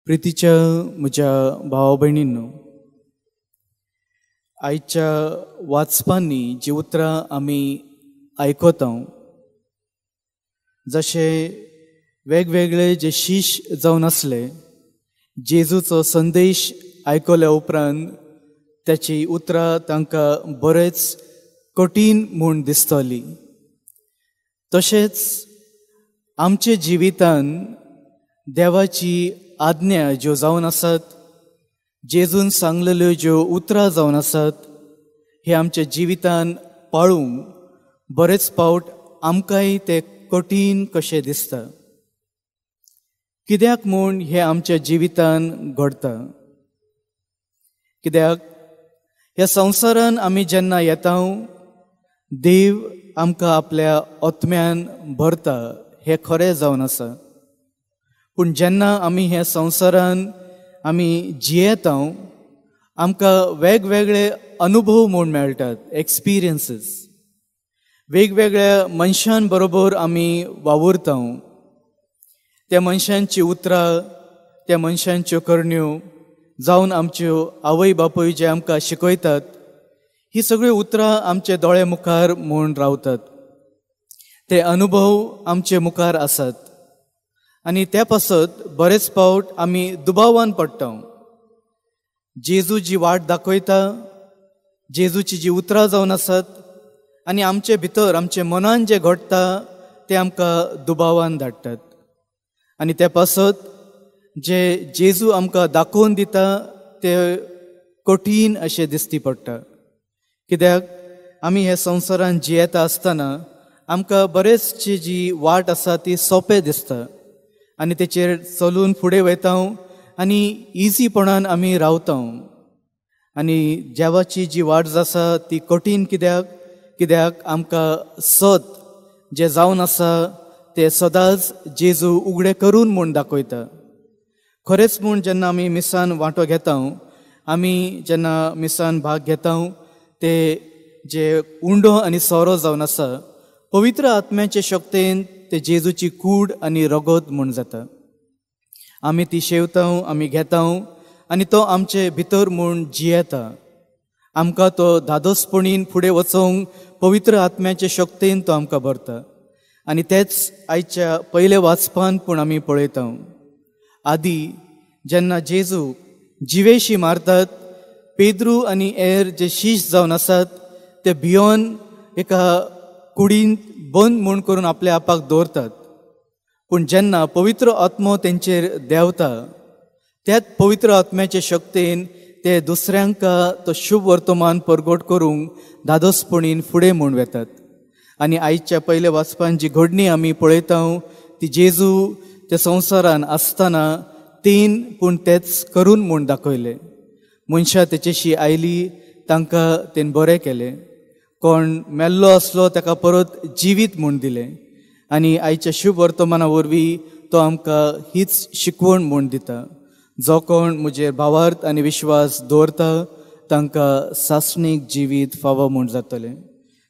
प्रितीच्या म्हज्या भावा भयणींनो, आयच्या वाचपांनी जी उतरां आमी आयकता, जशे वेगवेगळे जे शीश जावन आसले जेजूचो संदेश आयकल्या उपरांत त्याची उतरां तांकां बरेच कठीण म्हूण दिसतली। तशेंच आमच्या जिवितान देवाची आज्ञा ज्यो जावन आसात, जेजून सांगलेल्यो ज्यो उतरां जावन आसात, हे आमच्या जिवितान पाळूंक बरेच पावट आमकांय ते कठीण कशें दिसता। कित्याक म्हूण हें आमच्या जिवितान घडता? कित्याक ह्या संवसारान आमी जेन्ना येता, देव आमकां आपल्या आत्म्यान भरता हें खरें जावन आसा। पूण जेन्ना आमी ह्या संवसारान आमी जियेता, आमकां वेगवेगळे अनुभव म्हूण मेळटात, एक्सपिरियन्सीस। वेगवेगळ्या मनशां बरोबर आमी वावुरता, त्या मनशांची उतरां, त्या मनशांच्यो करण्यो जावन आमच्यो आवय बापूय जे आमकां शिकयतात, ही सगळीं उतरां आमचे दोळे मुखार म्हूण रावतात। ते अनुभव आमचे मुखार आसात आनी त्या पासत बरेच पावट आमी दुबावान पडटा। जेजू जी वाट दाखयता, जेजूची जी उतरां जावन आसात आनी आमचे भितर आमचे मनान जें घडटा तें आमकां दुबावान धाडटात आनी त्या पासत जे जेजू आमकां दाखोवन दिता ते कठीण अशें दिसती पडटा। कित्याक आमी ह्या संवसारान जियेता आसतना आमकां बरेचशी जी वाट आसा ती सोंपें दिसता आनी तेचेर चलून फुडें वयता आनी इजीपणान आमी रावता। आनी देवाची जी वाट आसा ती कठीण कित्याक? कित्याक आमकां सत जें जावन आसा तें सदांच जेजू उगडें करून म्हूण दाखयता। खरेंच म्हूण जेन्ना आमी मिसान वांटो घेता, आमी जेन्ना मिसान भाग घेता, ते जे उंडो आनी सोरो जावन आसा, पवित्र आत्म्याचे शक्तेन ते जेजूची कूड आनी रगत म्हूण जाता। आमी ती शेवता, आमी घेता आनी तो आमचे भितर म्हूण जियेता। आमकां तो धादोसपणीन फुडें वचोंक पवित्र आत्म्याचे शक्तेन तो आमकां भरता आनी तेच आयच्या पयले वाचपान पूण आमी पळयता। आदी जेन्ना जेजू जिवेशी मारतात, पेद्रू आनी एर जे शीश जावन आसात ते भियोन एका कुडीन बंद म्हूण करून आपल्या आपाक दवरतात। पूण जेन्ना पवित्र आत्मो तेंचेर देंवता, त्याच पवित्र आत्म्याचे शक्तेन ते दुसऱ्यांका तो शुभ वर्तमान परगट करूंक धादोसपणीन फुडें म्हूण वेतात। आनी आयच्या पयल्या वाचपान जी घडणी आमी पळयता ती जेजू त्या संवसारान आसतना तीन पूण तेच करून म्हूण दाखयलें। मनशां तेचेशी आयली, तांकां तेन बरें केलें, कोण मेल्लो आसलो ताका परत जिवीत म्हूण दिलें आनी आयच्या शुभ वर्तमाना वरवीं तो आमकां हीच शिकवण म्हूण दिता, जो कोण म्हजेर भावार्थ आनी विश्वास दवरता तांकां सासणीक जिवीत फावो म्हूण जातलें।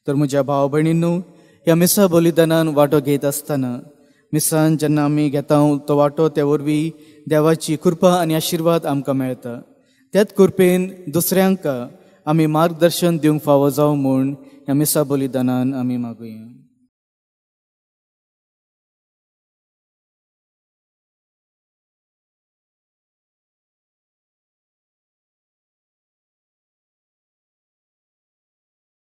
तर म्हज्या भाव भयणींनो, ह्या मिसा बलिदानान वांटो घेत आसतना मिसान जेन्ना आमी घेता तो वांटो, त्या वरवीं देवाची कृपा आनी आशिर्वाद आमकां मेळटा। त्याच कृपेन दुसऱ्यांक आमी मार्गदर्शन दिवंक फावो जावं म्हूण ह्या मिसा बलिदानान आमी मागुया।